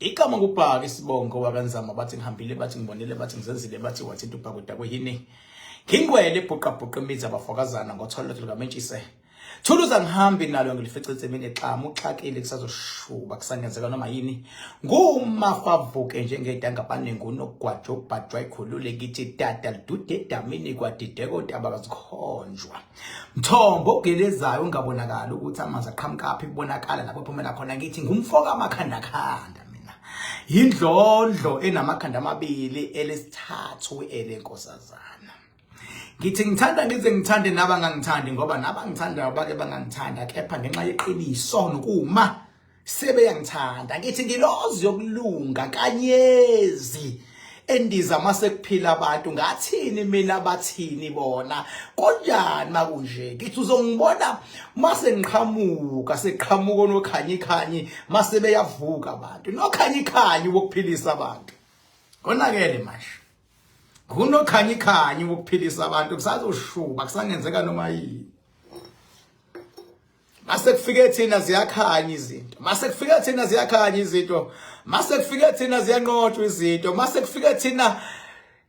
Igama ngubhaka isibongo wakanzama bathi ngihambile bathi ngibonile bathi ngizenzile bathi wathinta ubhaka udakwe yini. Ngingwele bhuqa bhuqa imizi abafokazana ngotholo lukamentshise. Thuluza ngihambi nalo ngilifice ensimini examu uxakile kusazoshuba kusangenzeka noma yini. Ngumafavuke njengedanga abaningi unogwajo ubhajwa ikhulule ngithi dada lidude edamini kwadideka otaba kazikhonjwa. Mthombo ogelezayo ungabonakali ukuthi amanzi aqhamukaphi kubonakala lapho phumela khona ngithi ngumfoka amakhanda khanda mina. Yindlondlo enamakhanda amabili elesithathu elenkosazana. Ngithi ngithanda ngize ngithande nabangangithandi ngoba nabangithandayo bake bangangithanda kepha ngenxa yeqiniso nokuma sebeyangithanda. Ngithi ngilozi yokulunga kanyezi endiza mase kuphila abantu ngathini mina bathini bona konjani makunje ngithi uzongibona mase ngiqhamuka seqhamuka nokhanyi khanyi mase beyavuka abantu nokhanyi khanyi wokuphilisa abantu konakele manje Kunokhanyi-khanyi wokuphilisa abantu kusazoshuba kusangenzeka noma yini. Mase kufike thina ziyakhanya izinto. Mase kufike thina ziyakhanya izinto. Mase kufike thina ziyanqotshwa izinto. Mase kufike thina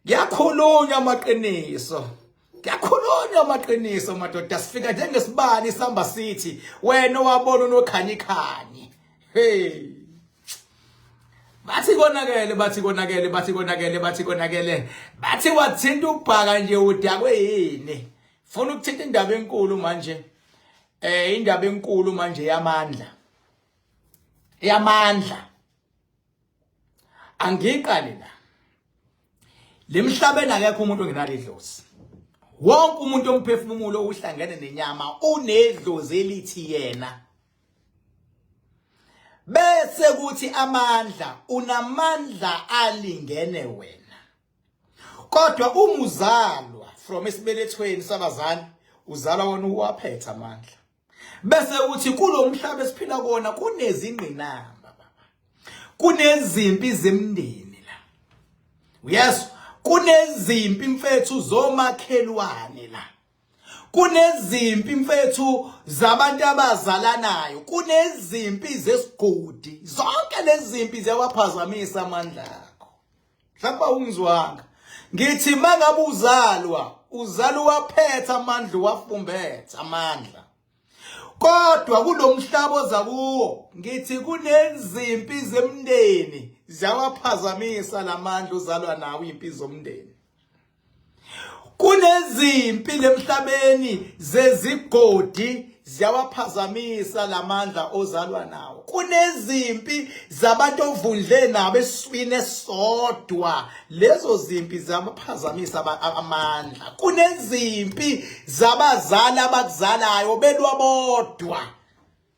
kuyakhulunywa amaqiniso. Kuyakhulunywa amaqiniso madoda sifika njengesibani sihamba sithi wena owabona unokhanyi-khanyi. Hey. Bathi konakele, bathi konakele, bathi konakele, bathi konakele. Bathi wathinta ubhaka nje udakwe yini? Funa ukuthinta indaba enkulu manje. Eh indaba enkulu manje yamandla. Yamandla. Angiqali la. Lemhlabeni akekho umuntu ongenalo idlozi. Wonke umuntu omphefumulo uhlangene nenyama unedlozi elithi yena. Bese kuthi amandla unamandla alingene wena. Kodwa uma uzalwa from esibelethweni sabazali uzalwa wona uwaphetha amandla. Bese uthi kulomhlaba esiphila kona kunezingqinamba baba. Kunezimpi zemndeni la. Uyezwa? Kunezimpi mfethu zomakhelwane la. Kunezimpi mfethu zabantu abazalanayo, kunezimpi zesigodi. Zonke lezi zimpi ziyawaphazamisa amandla akho. Mhlawumbe ungizwanga. Ngithi mangabe uzalwa, uzalwa waphetha amandla wafumbetha amandla. Kodwa kulomhlaba oza kuwo ngithi kunezimpi zemndeni ziyawaphazamisa lamandla uzalwa nawo impi zomndeni. Kunezimpi lemhlabeni zezigodi ziyawaphazamisa lamandla ozalwa nawo. Kunezimpi zabantu ovundle nabo esiswini esodwa, lezo zimpi ziyawaphazamisa amandla. Kunezimpi zabazali abakuzalayo belwa bodwa.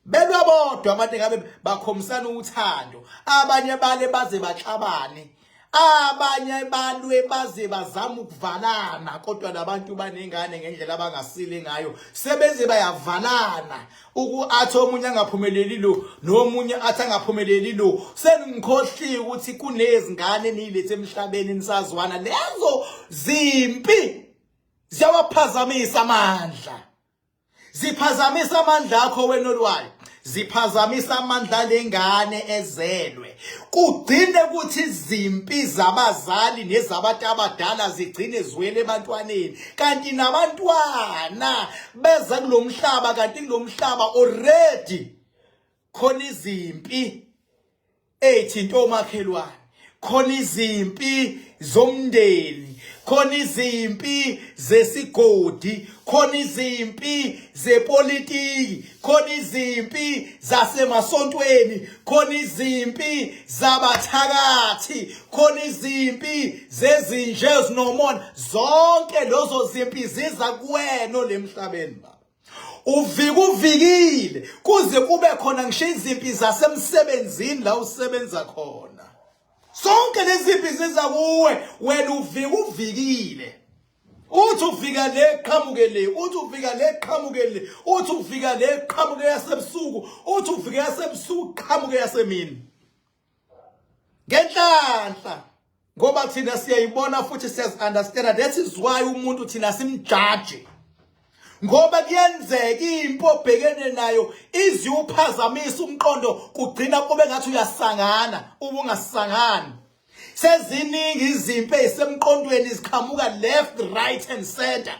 Belwa bodwa abantu ngabe bakhombisana uthando, abanye bale baze baxabane, abanye balwe baze bazama ukuvalana, kodwa labantu banengane ngendlela abangasile ngayo sebeze bayavalana uku athi omunye angaphumeleli lo nomunye athi angaphumeleli lo. Seningikhohliwe ukuthi kunezingane enilethe emhlabeni nisazwana, lezo zimpi ziyawaphazamisa amandla. Ziphazamisa amandla akho wena olwayo, ziphazamisa amandla lengane ezelwe. Kugcine ukuthi izimpi zabazali nezabantu abadala zigcine ziwele ebantwaneni, kanti nabantwana beza kulomhlaba, kanti kulomhlaba already khona izimpi eyithinta omakhelwane, khona izimpi zomndeni, khona izimpi zesigodi, khona izimpi zepolitiki, khona izimpi zasemasontweni, khona izimpi zabathakathi, khona izimpi zezinje ezinomona. Zonke lezo zimpi ziza kuwena olemhlabeni baba. Uvika uvikile kuze kube khona ngisho izimpi zasemsebenzini la usebenza khona. Sonke lezi zimpi ziza kuwe wena uvika uvikile. Uthi ufika le qhamuke le, uthi ufika le qhamuke le, uthi ufika le qhamuke yasebusuku, uthi ufika yasebusuku qhamuke yasemini. Ngenhlanhla ngoba thina siyayibona futhi siyazi understand, that is why umuntu thina simjaje. Ngoba kuyenzeka impi obhekene nayo iziwuphazamisa umqondo kugcina kube ngathi uyasangana uma ungasangani. Seziningi izimpi ezisemqondweni ziqhamuka left, right and center.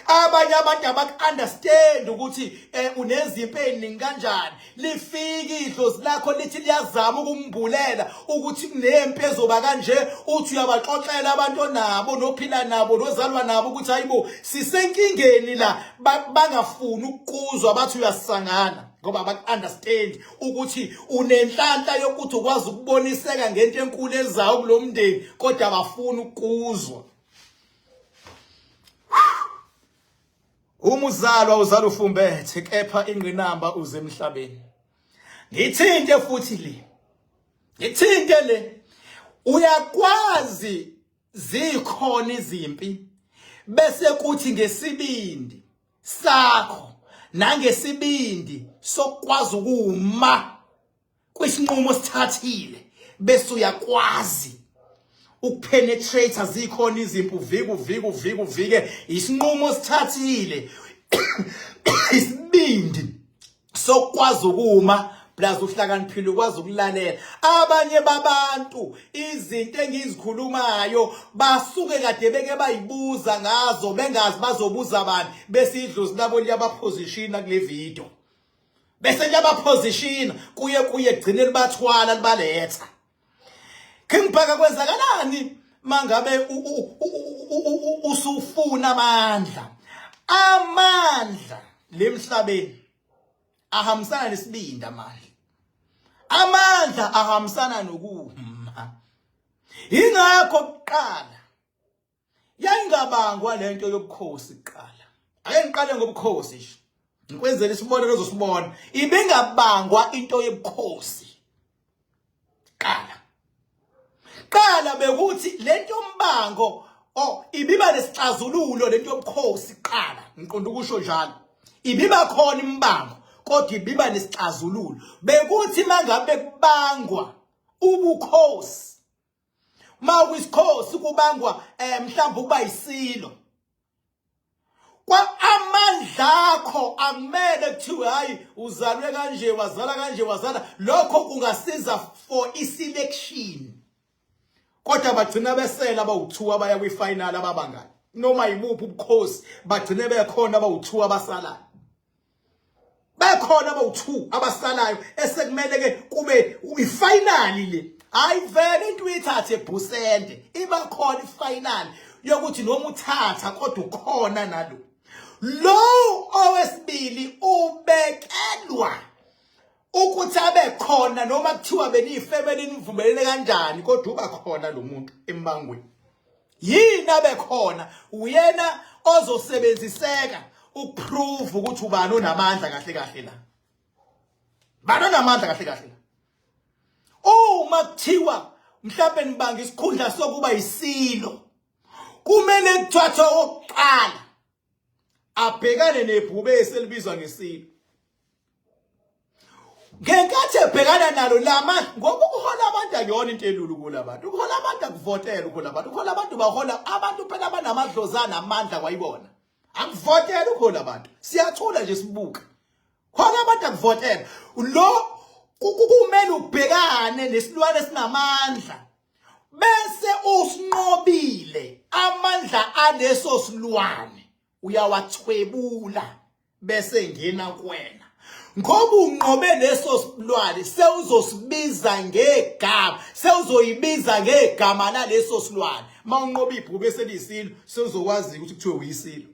Abanye abantu abaku-understand ukuthi unezimpi eziningi kanjani. Lifika idlozi lakho lithi liyazama ukumbulela ukuthi kunempi ezoba kanje, uthi uyabaxoxela abantu onabo nophila nabo nozalwa nabo ukuthi hayibo sisenkingeni la, bangafuni ukukuzwa bathi uyasangana ngoba abaku-understand ukuthi unenhlanhla yokuthi ukwazi ukuboniseka ngento enkulu ezayo kulo mndeni, kodwa abafuni ukukuzwa. Uma uzalwa uzalwa ufumbethe, kepha ingqinamba uze emhlabeni. Ngithinte futhi le, ngithinte le, uyakwazi zikhona izimpi bese kuthi ngesibindi sakho nangesibindi sokwazi ukuma kwisinqumo sithathile bese uyakwazi ukupenetrate zikhona izimpi uvike uvike uvike uvike isinqumo sithathile isibindi sokwazi ukuma plus uhlakaniphile ukwazi ukulalela abanye babantu. Izinto engizikhulumayo basuke kade beke bayibuza ngazo bengazi bazobuza bani, bese idlozi labo liyabapositiona kule video, bese liyabapositiona kuye kuye gcine libathwala libaletha. King Bhaka, kwenzakalani mangabe usufuna amandla? Amandla lemhlabeni ahambisana nesibindi, amandla amandla ahambisana nokuma. Ingakho kuqala yayingabangwa lento yobukhosi kuqala. Ake ngiqale ngobukhosi nje, ngikwenzele isibonelo ozosibona. Ibingabangwa into yobukhosi qala. Qala bekuthi lento yombango ibiba nesixazululo lento yobukhosi qala, ngiqonda ukusho njalo. Ibiba khona imbango kodwa ibiba nesixazululo. Bekuthi mangabe kubangwa ubukhosi, mawuyisikhosi kubangwa mhlawumbe ukuba isilo, kwa amandla akho akumele kuthiwe hayi uzalwe kanje wazala kanje wazala. Lokho kungasiza for i-selection, kodwa bagcina besela abawu-2 abaya kwi-final ababangani noma yibuphi ubukhosi, bagcine bekhona abawu-2 abasalayo, bekhona abawu-2 abasalayo esekumele ke kube i-final le. Hayi vele into uyithathe ebhusende, iba khona i-final yokuthi noma uthatha kodwa ukhona nalo lo owesibili ubekelwa ukuthi abe khona noma kuthiwa beniyifemeli nivumelene kanjani, kodwa uba khona lo muntu embangweni. Yini abe khona? Uyena ozosebenziseka ukuprove ukuthi ubani onamandla kahle kahle la, bani onamandla kahle kahle la. Uma kuthiwa mhlawumbe nibanga isikhundla sokuba isilo, kumele kuthathwe okokuqala abhekane nebhubesi elibizwa ngesilo. Ngenkathi ebhekana nalo lama, ngoba ukuhola abantu akuyona into elula kula bantu. Ukuhola abantu akuvotela, ukuhola abantu, ukuhola abantu bahola abantu phela abanamadlozana amandla kwayibona. Akuvotela ukuhola abantu, siyathula nje sibuka khona abantu akuvotela. Lo kumele ubhekane nesilwane esinamandla bese usinqobile amandla aleso silwane, uyawathwebula bese ngena kuwena. Ngoba unqobe leso silwane, sewuzosibiza ngegama, sewuzoyibiza ngegama laleso silwane. Mawunqoba ibhubesi eliyisilo, sewuzokwazi ukuthi kuthiwe uyisilo,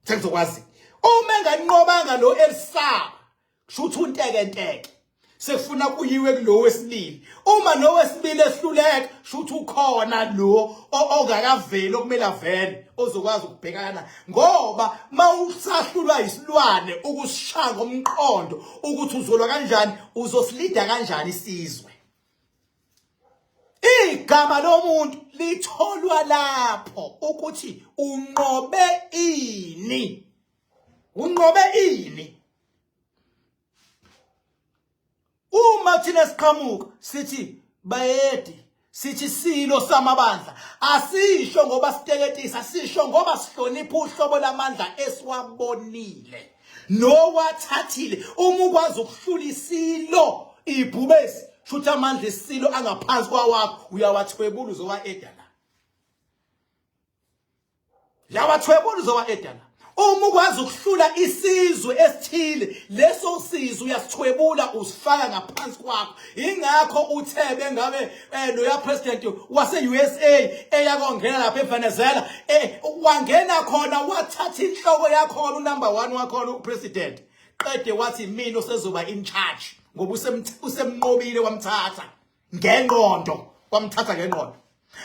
sekuzokwazi. Uma enganqobanga lo elisaba, kusho ukuthi untekenteke, sekufuna kuyiwe kulo wesibili. Uma lo wesibili ehluleka, kusho ukuthi ukhona lo ongakaveli okumele avele ozokwazi ukubhekana, ngoba mawusahlulwa isilwane ukusishaya ngomqondo ukuthi uzolwa kanjani, uzosilida kanjani isizwe. Igama lomuntu litholwa lapho ukuthi unqobe ini, unqobe ini. Uma thina siqhamuka sithi bayede, Sithi silo samabandla asisho ngoba siteketisa, sisho ngoba sihlonipha uhlobo lamandla esiwabonile nowathathile. Uma ukwazi ukuhlula isilo ibhubesi, shuthi amandla esilo angaphansi kwawakho uyawathwebula, uzowa-eda la. Yawathwebula uzowa-eda la. Uma ukwazi ukuhlula isizwe esithile, leso sizwe uyasithwebula usifaka ngaphansi kwakho. Ingakho uthe bengabe loya president wase-USA eyakongena lapha eVenezuela, wangena khona wathatha inhloko yakhona unumber 1 wakhona upresident. Qede wathi mina osezoba in charge ngoba usemnqobile wamthatha ngengqondo, wamthatha ngengqondo.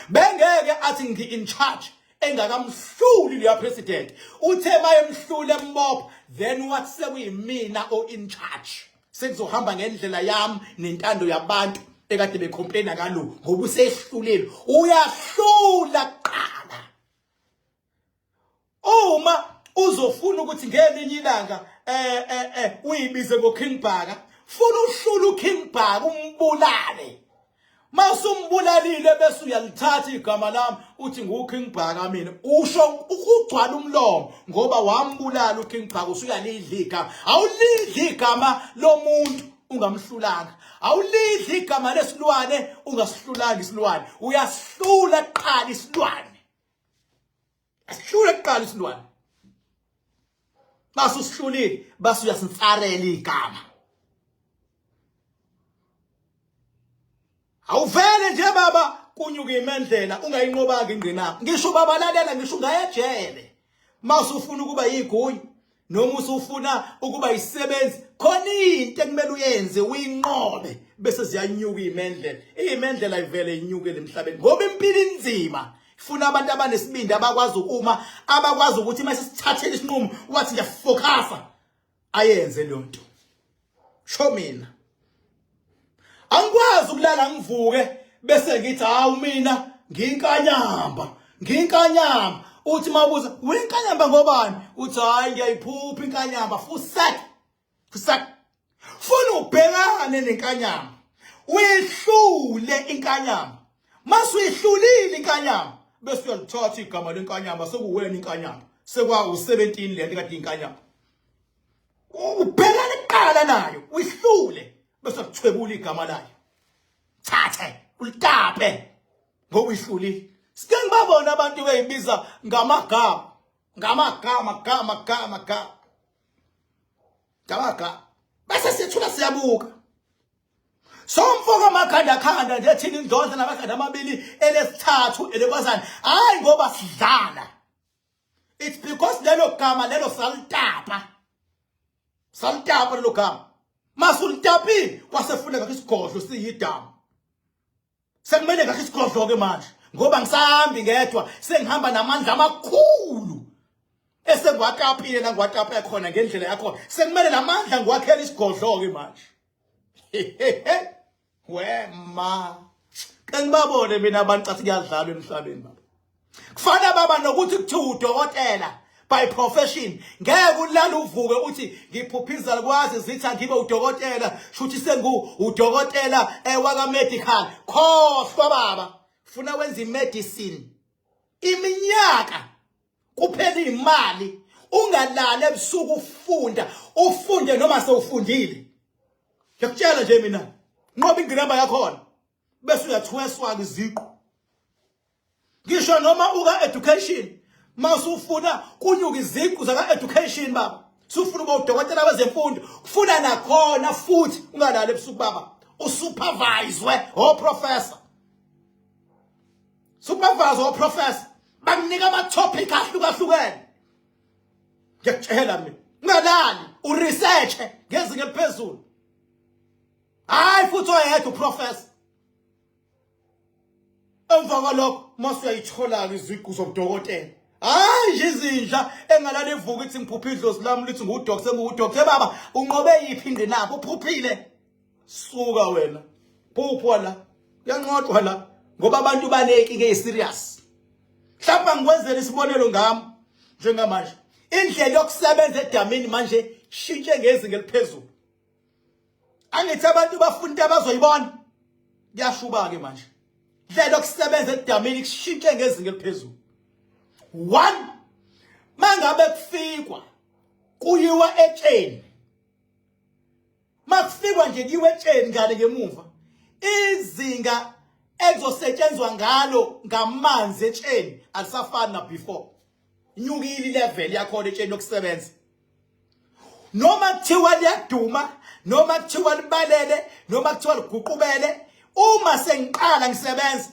Bengeke athi ngi in charge engakamhluli leya president. Uthe mayemhlule embopha, then wathi sekuyimina o in charge, sekuzohamba ngendlela yami nentando yabantu ekade becomplaina ngalo, ngoba usehlulile. Uyahlula kuqala. Uma uzofuna ukuthi ngelinye ilanga uyibize ngoKing Bhaka, funa uhlule uKing Bhaka umbulale. Masumbulalile bese uyalithatha igama lami uthi nguKing Bhaka mina, usho ukugcwala umlomo ngoba wambulala uKing Bhaka, usuyalidla igama. Awulidli igama lomuntu ungamhlulanga, awulidli igama lesilwane ungasihlulanga isilwane, uyasihlula kuqala isilwane. Asihlule kuqala isilwane. Base usihlulile, base uyasinsarela igama. Awuvele nje baba kunyuka imendlela ungayinqobanga ingqinamba. Ngisho baba lalela, ngisho ungayejele. Mase ufuna ukuba yigunya noma usufuna ukuba isisebenzi, khona into ekumele uyenze uyinqobe bese ziyanyuka imendlela. Imendlela ivele inyuke emhlabeni ngoba impilo inzima. Ifuna abantu abanesibindi abakwazi ukuma, abakwazi ukuthi mase sithathele isinqumo wathi ngiyafocasa ayenze leyo nto. Sho mina angikwazi ukulala ngivuke bese ngithi hawu mina ngiyinkanyamba, ngiyinkanyamba. Uthi mawubuza uyinkanyamba ngobani, uthi hayi ngiyayiphupha inkanyamba. Fusek fusek, funa ubhekane nenkanyamba, uyihlule inkanyamba. Mase uyihlulile inkanyamba bese uyalithatha igama lenkanyamba, sekuwena inkanyamba, sekwawu-17 lento kade inkanyamba. Ubhekane kuqala nayo uyihlule bese kuthwebula igama layo, thathe ulitape ngoba uyihlulile. Sike ngibabona abantu beyibiza ngamagama, ngamagama gama gama gama ngamagama, bese sithula siyabuka. Somfoka amakhanda khanda nje thina indlondla namakhanda amabili elesithathu elekwazana, hayi ngoba sidlala. It's because lelo gama lelo salitapa, salitapa lelo gama. Masulitapile kwasefuna ngakho isigodlo siyidamu. Sekumele ngakho isigodlo ke manje ngoba ngisahambi ngedwa, sengihamba namandla amakhulu esengiwatapile la ngiwatape khona ngendlela yakho. Sekumele lamandla ngiwakhele isigodlo ke manje. We ma, ke ngibabone mina abantu cathi kuyadlalwa emhlabeni baba. Kufana baba nokuthi kuthiwa udokotela by profession, ngeke ulale uvuke uthi ngiphupha izalukwazi zithi angibe udokotela, shuthi sengu udokotela waka medical. Khohlwa baba, funa wenza imedicine iminyaka kuphela imali, ungalali ebusuku ufunda, ufunde noma sewufundile. Ngiyakutshela nje mina, nqoba ingqinamba yakhona bese uyathweswa iziqu. Ngisho noma uka education, masufuna kunyuka iziqu zaka education baba, sufuna ukuba udokotela wezemfundo, kufuna nakhona futhi ungalali ebusuku baba, usuperviswe o professor, supervise o professor, bakunika ama topic ahlukahlukene. Ngiyakutshela mina, ungalali uresearch ngezinga eliphezulu. Hayi futhi oyedwa uprofessor. Emva kwalokho mase uyayithola ke iziqu zobudokotela. Hayi nje izinja engalala ivuka ithi ngiphupha idlozi lami lithi ngudoctor, ngudoctor baba, unqobe yiphi ingqinamba? Uphuphile. Suka wena. Phuphwa la. Kuyanqotshwa la ngoba abantu banenkinga eserious. Mhlawumbe ngikwenzele isibonelo ngami njengamanje. Indlela yokusebenza edamini manje shintshe ngezinga eliphezulu. Angithi abantu bafuna into abazoyibona. Kuyashuba ke manje. Ndlela yokusebenza edamini kushintshe ngezinga eliphezulu. One, mangabe kufikwa kuyiwa etsheni, makufikwa nje kuyiwa etsheni ngale ngemuva, izinga ezosetshenzwa ngalo ngamanzi etsheni alisafani na before. Inyukile level yakhona etsheni yokusebenza. Noma kuthiwa liyaduma, noma kuthiwa libalele, noma kuthiwa liguqubele, uma sengiqala ngisebenza,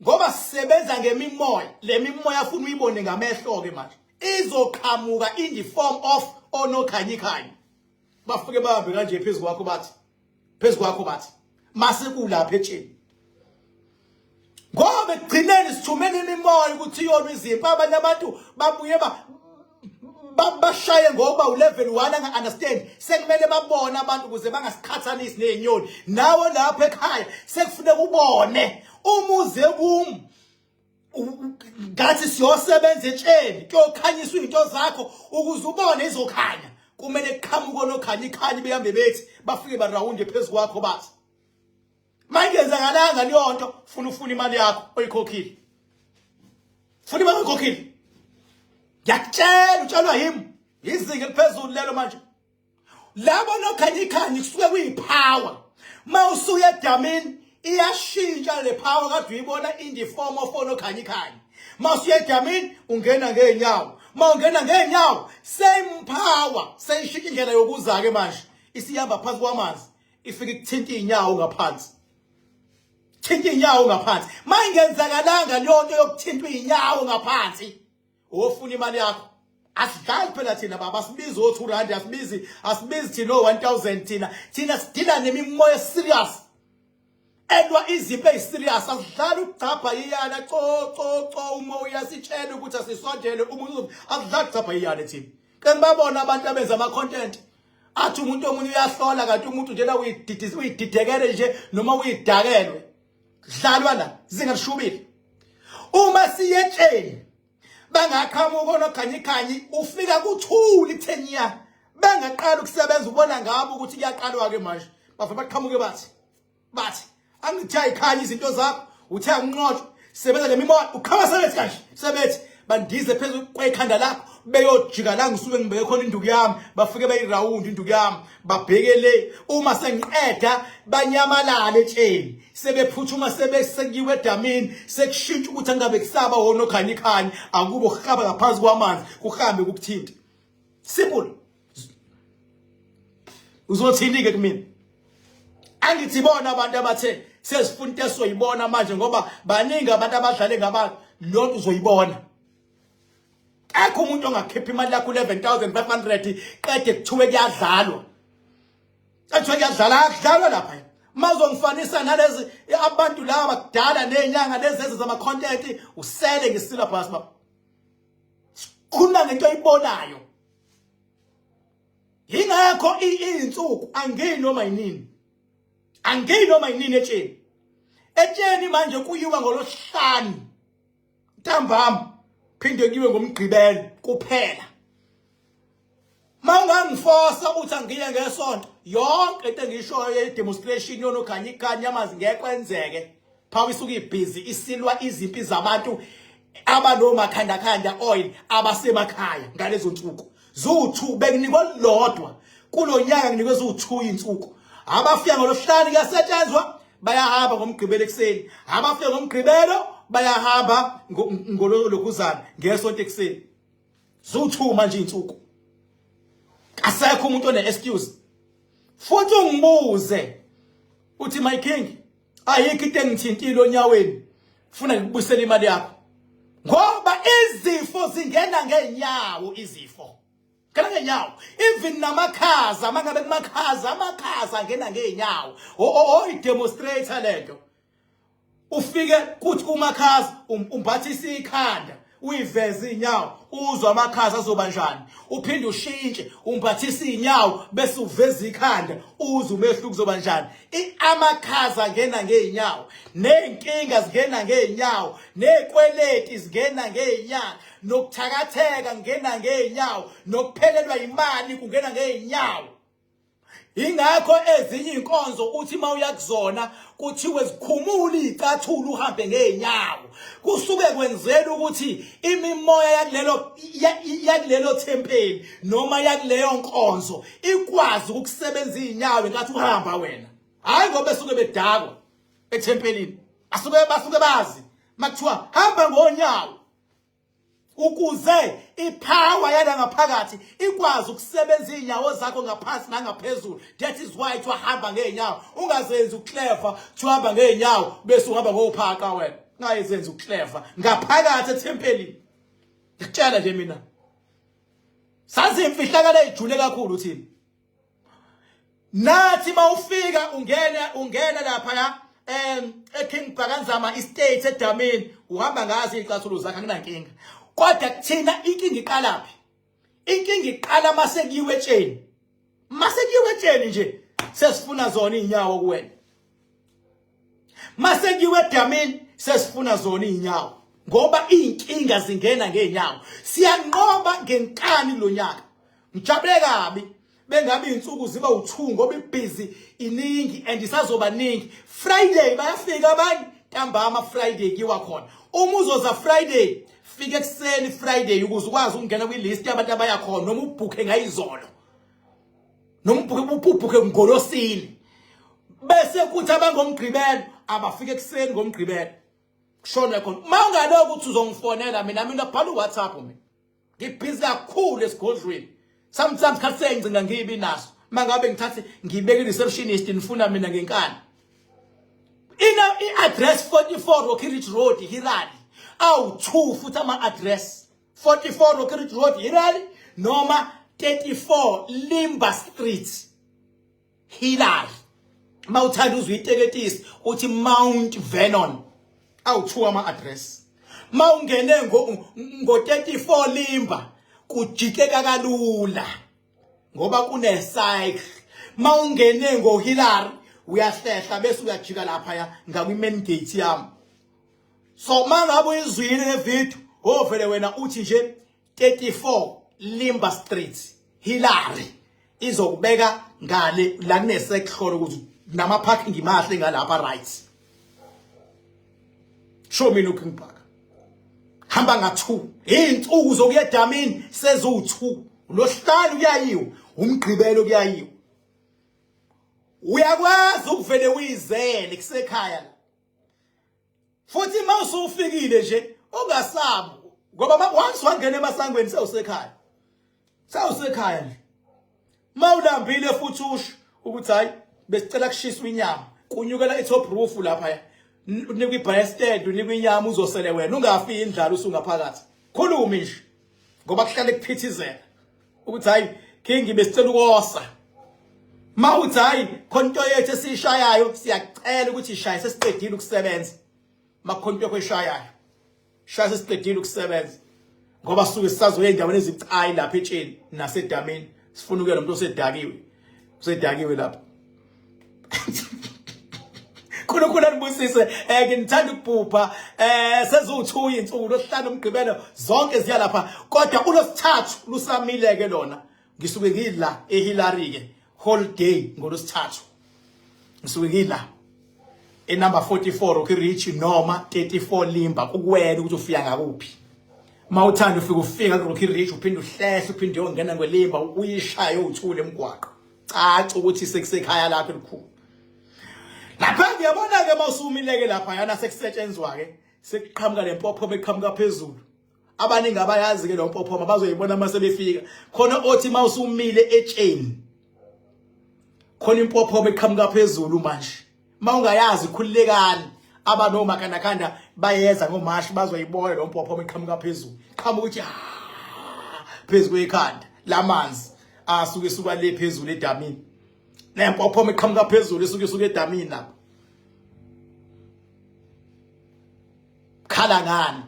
ngoba sisebenza ngemimoya, le mimoya afuna uyibone ngamehlo ke manje izoqhamuka in the form of onokhanyikhanye, bafike bahambe kanje phezu kwakho, bathi phezu kwakho, bathi mase kulapha etsheni, ngoba ekugcineni sithumela imimoya ukuthi iyolwa izimpi. Abanye abantu babuye bashaye ngoba ulevel 1 anga understand, sekumele babone abantu ukuze bangasiqhathanisi nezinyoni. Nawe lapha ekhaya sekufuneka ubone umuze kum ngathi siyosebenza etsheni, kuyokhanyiswa izinto zakho ukuze ubone izokhanya. Kumele kuqhamuke nokhanya ikhanya, behambe bethi bafike barawunde phezu kwakho, bathi mayingenzakalanga leyo nto, funa ufuna imali yakho oyikhokhile, funa imali oyikhokhile. Ngiyakutshela, utshelwa yimi, izinga eliphezulu lelo. Manje labo nokhanya ikhanya kusuke kuyipower. Mawusuya edamini iyashintsha le power kade uyibona in the form of onokhanya ikhanya. Mawusuya edamini ungena ngeenyawo, mawungena ngeenyawo same power seyishintsha indlela yokuza ke manje, isihamba phansi kwamanzi, ifike ikuthinta inyawo ngaphansi, thinta inyawo ngaphansi. Mayingenzakalanga leyo nto yokuthintwa inyawo ngaphansi, ofuna imali yakho. Asidlali phela thina baba, asibizi o2 rand, asibizi thina o1000. Thina sidila nemimoya serious elwa izimpi eziserious. Asidlali ukugcabha iyana, co co co, uma uyasitshela ukuthi asisondele umuntu, asidlali ukugcabha iyana thina. Ke ngibabona abantu abenza ama content athi umuntu omunye uyahlola, kanti umuntu njena uyididisa, uyididekele nje noma uyidakelwe. Dlalwa la, zingalishubile. Uma siyetsheni bangaqhamuka onokhanyiKhanyi, ufika kuthula ithenya, bengaqala ukusebenza, ubona ngabo ukuthi kuyaqalwa ke manje. Bafike baqhamuke bathi angithi ayikhanya izinto zakho, uthe anginqotshwe, sebenza lemimoya, uqhama sebethi kanje, sebethi bandize phezulu kwekhanda lakho, beyojika la ngisuke ngibeke khona induku yami, bafike beyirawundi induku yami, babheke le. Uma sengiqeda banyamalala etsheni, sebephuthuma sebesekiwe edamini, sekushintsha ukuthi angabe kusaba wona okhanya ikhanya, akubo kuhamba ngaphansi kwamanzi, kuhambe kukuthinta. Simple. Uzothini ke kumina? Angithi bona abantu abathe sesifuna into esoyibona manje, ngoba baningi abantu abadlale ngabantu. Lonto uzoyibona. Akho umuntu ongakhipha imali yakho 11500 qede kuthiwe kuyadlalwa, kuthiwe kuyadlala. Akudlalwa lapha. Mawuzongifanisa nalezi abantu laba kudala nezinyanga lezi zama content, usele ngesila phasi baba. Sikhuluma ngento oyibonayo. Yingakho izinsuku angini noma yinini, angini noma yinini etsheni. Etsheni manje kuyiwa ngolosihlanu ntambama, phinde kuyiwe ngomgqibelo kuphela. Mawungangifosa uthi angiye ngesonto, yonke into engishoyo ye-demonstration yonokhanya ikhanya amanzi ngeke kwenzeke. Phawu isuke ibhizi isilwa izimpi zabantu abanomakhandakhanda oil abasemakhaya ngalezo nsuku ziwu-2. Bekunikwe lodwa kulo nyaka, nginikwe ziwu-2 insuku. Abafika ngolosihlanu kuyasetshenzwa, bayahamba ngomgqibelo ekuseni. Abafika ngomgqibelo bayahamba ngolokhuzana ngesonto ekuseni. Ziwu-2 manje iy'nsuku, asekho umuntu one-excuse. Futhi ungibuze uthi, "My king, ayikho into engithintile onyaweni, funa ngikubuyisele imali yakho," ngoba izifo zingena ngeenyawo, izifo ngena ngeenyawo. Even namakhaza, mangabe kumakhaza, amakhaza angena ngeenyawo. Oyi-demonstrator lento, ufike kuthi kumakhaza umbathisa ikhanda, uyiveze inyawo, uzwa amakhaza azoba njani. Uphinde ushintshe, umbathisa inyawo bese uveza ikhanda, uzwe umehluko kuzoba njani. Amakhaza angena ngeenyawo, nezinkinga zingena ngeenyawo, nezikweleti zingena ngeenyawo, nokuthakatheka kungena ngeenyawo, nokuphelelwa imali kungena ngeenyawo. Ingakho ezinye inkonzo uthi mawuya kuzona kuthiwe zikhumule izicathulo uhambe ngeenyawo. Kusuke kwenzela ukuthi imimoya yakulelo yakulelo thempeli noma yakuleyo nkonzo ikwazi ukukusebenza izinyawo nkathi uhamba wena. Hayi ngoba besuke bedakwa ethempelini. Basuke basuke bazi makuthiwa hamba ngonyawo. Ukuze ipower yala ngaphakathi ikwazi ukusebenza izinyawo zakho ngaphansi nangaphezulu. That is why kuthiwa hamba ngeenyawo, ungazenzi uclever, kuthiwa hamba ngeenyawo bese uhamba ngophaqa wena. Ungayenzi uclever ngaphakathi ethempelini. Ngikutshela nje mina, sazi imfihlakalo ejule kakhulu thina. Nathi mawufika ungena ungena lapha ya eKing Bhakanzama Estate edamini, uhamba ngazi izicathulo zakhe, akunankinga. Kodwa kuthina inkinga iqalaphi? Inkinga iqala mase kuyiwe etsheni. Mase kuyiwe etsheni nje sesifuna zona izinyawo kuwena. Mase kuyiwe edamini sesifuna zona izinyawo, ngoba izinkinga zingena ngeenyawo. Siyanqoba ngenkani lonyaka. Ngijabule kabi bengabe izinsuku ziba u2 ngoba ibhizi iningi and isazoba ningi. Friday bayafika abanye ntambama, Friday kiwa khona. Uma uzoza Friday, fika ekuseni Friday ukuze ukwazi ukungena kwilist yabantu abaya khona, noma ubhukhe ngayizolo, noma ubhukhe ubhukhe ngolosini, bese kuthi abangomgqibelo abafike ekuseni ngomgqibelo kushona khona. Uma ungalokhu uthi uzongifonela mina, mina bhala uWhatsApp, mina ngibhizi kakhulu esigodlweni. Sometimes khathi sengcinga ngibi naso, mangabe ngithathe ngibeke receptionist nifuna mina ngenkani. Ina i-address 44 Rocky Ridge Road, Hillary. Awu2 futhi ama address, 44 Rocky Ridge Road, Hillary, noma 34 Limber Street, Hillary. Mawuthanda uzwe iteketisi uthi Mount Vernon. Awu2 ama address. Mawungene ngo 34 Limber kujikeka kalula ngoba kune cycle. Mawungene ngo Hillary uyahlehla bese uyajika lapha ya ngakwi main gate yami. So mangabe uyizwile le video, ovele wena uthi nje 34 Limber Street, Hillary, izokubeka ngale la kunesekuhlola ukuthi nama parking mahle ngalapha, right? Show me looking back. Hamba nga2 izinsuku zokuya edamini sezu2, losihlanu kuyayiwa, umgqibelo kuyayiwa. Uyakwazi ukuvele uyizele kusekhaya futhi uma usufikile nje ungasabi, ngoba once wangena emasangweni sewusekhaya, sewusekhaya nje. Mawulambile futhi usho ukuthi hayi, besicela kushiswa inyama, kunyukela i-top roof lapha, unikwa i-breasted, unikwa inyama, uzosele wena, ungafi indlala usungaphakathi. Khuluma nje ngoba kuhlale kuphithizela ukuthi hayi King, besicela ukosa. Mawuthi hayi, khona into yethu esiyishayayo, siyacela ukuthi ishaye sesiqedile ukusebenza. Makukhona into eshayayo, shaya sesiqedile ukusebenza, ngoba suke sisazoya endaweni ezibucayi lapha etsheni nasedamini, sifuna ukuya nomuntu osedakiwe, usedakiwe lapha. uNkulunkulu anibusise. Nginithanda ukubhubha. Seziwu2 insuku, losihlanu, umgqibelo, zonke ziya lapha, kodwa ulosithathu lusamile ke lona. Ngisuke ngila eHillary ke whole day ngolosithathu, ngisuke ngila enumber 44 Rocky Ridge noma 34 Limber, kukuwena ukuthi ufika ngakuphi. Mawuthanda ufika ufika ku Rocky Ridge, uphinde uhlehle, uphinde uyongena kweLimber, uyishaye uthule emgwaqo, caca ukuthi sekusekhaya lakho elikhulu lapha. Ngiyabona ke mawusumileke lapha yana sekusetshenzwa ke, sekuqhamuka lempophoma eqhamuka phezulu. Abaningi abayazi ke lo mpophoma, bazoyibona uma sebefika khona. Othi mawusumile etsheni khona impophoma eqhamuka phezulu manje, mawungayazi khululekani, abanomakhandakhanda bayeza ngomashi, bazoyibona lo mpophoma eqhamuka phezulu, qhamuka ukuthi phezu kwekhanda lamanzi asuke suka le phezulu edamini, nempophoma eqhamuka phezulu isuke isuka edamini lapha. Khala ngani?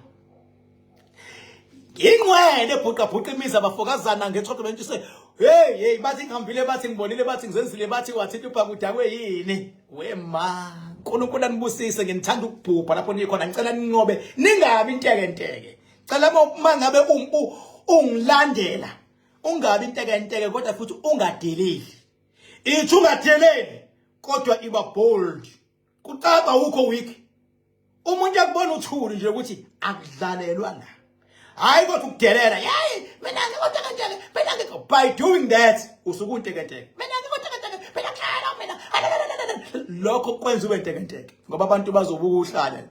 Ingcwele ebhuqa bhuqa imizi abafokazana ngethotho bentshise. Hey hey, bathi ngihambile, bathi ngibonile, bathi ngizenzile, bathi wathinta ubhakudakwe yini wema. uNkulunkulu anibusise, nginithanda ukubhubha lapho nikhona. Ngicela ninqobe, ningabi intekenteke. Cela uma ngabe ungilandela ungabi intekenteke, kodwa futhi ungadeleli. Ithi ungadeleli, kodwa iba bold. Kucaca ukho weak. Umuntu akubona uthuli nje ukuthi akudlalelwa la. Hayi, kodwa ukudelela, yayi, mina ngikho kanjani, mina ngikho. By doing that usuke untekenteke. Mina ngikho tekenteke, mina kuhlala mina. Lokho kwenza ube ntekenteke ngoba abantu bazobuka uhlale.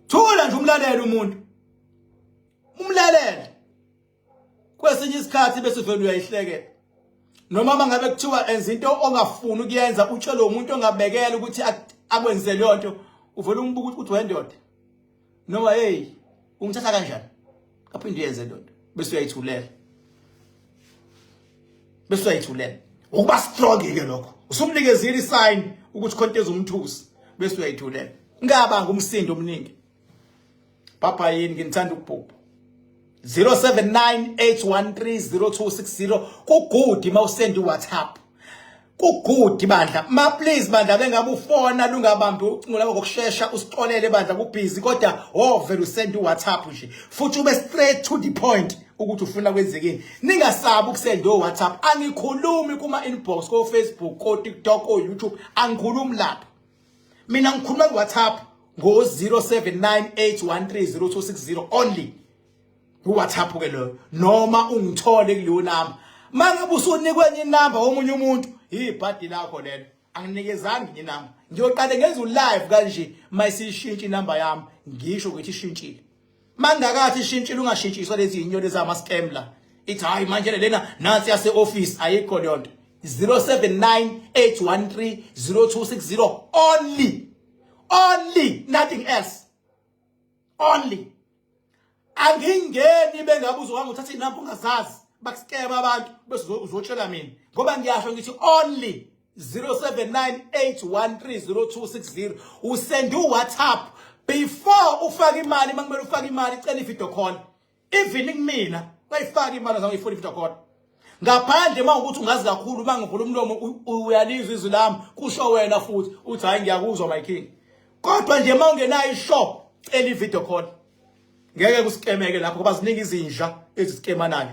Thula nje, umlalele umuntu, umlalele. Kwesinye isikhathi bese vele uyayihlekela. Noma mangabe kuthiwa enza into ongafuni ukuyenza, utshele umuntu ongabekela ukuthi akwenze leyo nto, uvela umbuka ukuthi wendoda noma, hey, ungithatha kanjani? Aphinde uyenze lento, bese uyayithulela, bese uyayithulela. Ukuba strong ke lokho, usumnikezile isign ukuthi khonto ezomthusa, bese uyayithulela. Ngabanga umsindo omningi. Papa yini, nginithanda ukubhubha. 0798130260. Ku-good mawusenda iWhatsApp, ku-good bandla. Ma please bandla, bengabe ufona lungabambi ucingo lakho ngokushesha, usixolele bandla, kubhizi, kodwa wovela usenda iWhatsApp nje, futhi ube straight to the point ukuthi ufuna kwenzekeni. Ningasabi ukusenda oWhatsApp. Angikhulumi kuma inbox ko Facebook, ko TikTok, ko YouTube, angikhulumi lapho. Mina ngikhuluma ku WhatsApp ngo 0798130260 only. Ku WhatsApp ke loyo, noma ungithole kuleyo number. Mangabe usunikwe enye inamba omunye umuntu, ibhadi lakho lelo. Anginikezanga inamba. Ngiyoqale ngenza ulive kanje mayisishintsha inamba yami, ngisho ukuthi ishintshile. Mangakathi ishintshile, ungashintshiswa lezi inyoni zama scam la. Ithi hayi, manje lena nansi yase office, ayikho leyo nto. 0798130260 only, only, nothing else, only. Angingeni bengabe uzokanga uthatha inamba ungazazi, bakuskema abantu, bese uzotshela mina, ngoba ngiyasho ngithi only 0798130260. Usend uWhatsApp before ufake imali. Makumele ufake imali, cela ivideo call. Even kumina bayifaka imali zangu, ifuna ivideo call. Ngaphandle uma ukuthi ungazi kakhulu, uma ngivula umlomo uyalizwa izwi lami, kusho wena futhi uthi, "Hayi, ngiyakuzwa, my king." Kodwa nje uma ungenayo isho, cela ivideo call. Ngeke kusikemeke lapho ngoba ziningi izinja ezisikemanayo.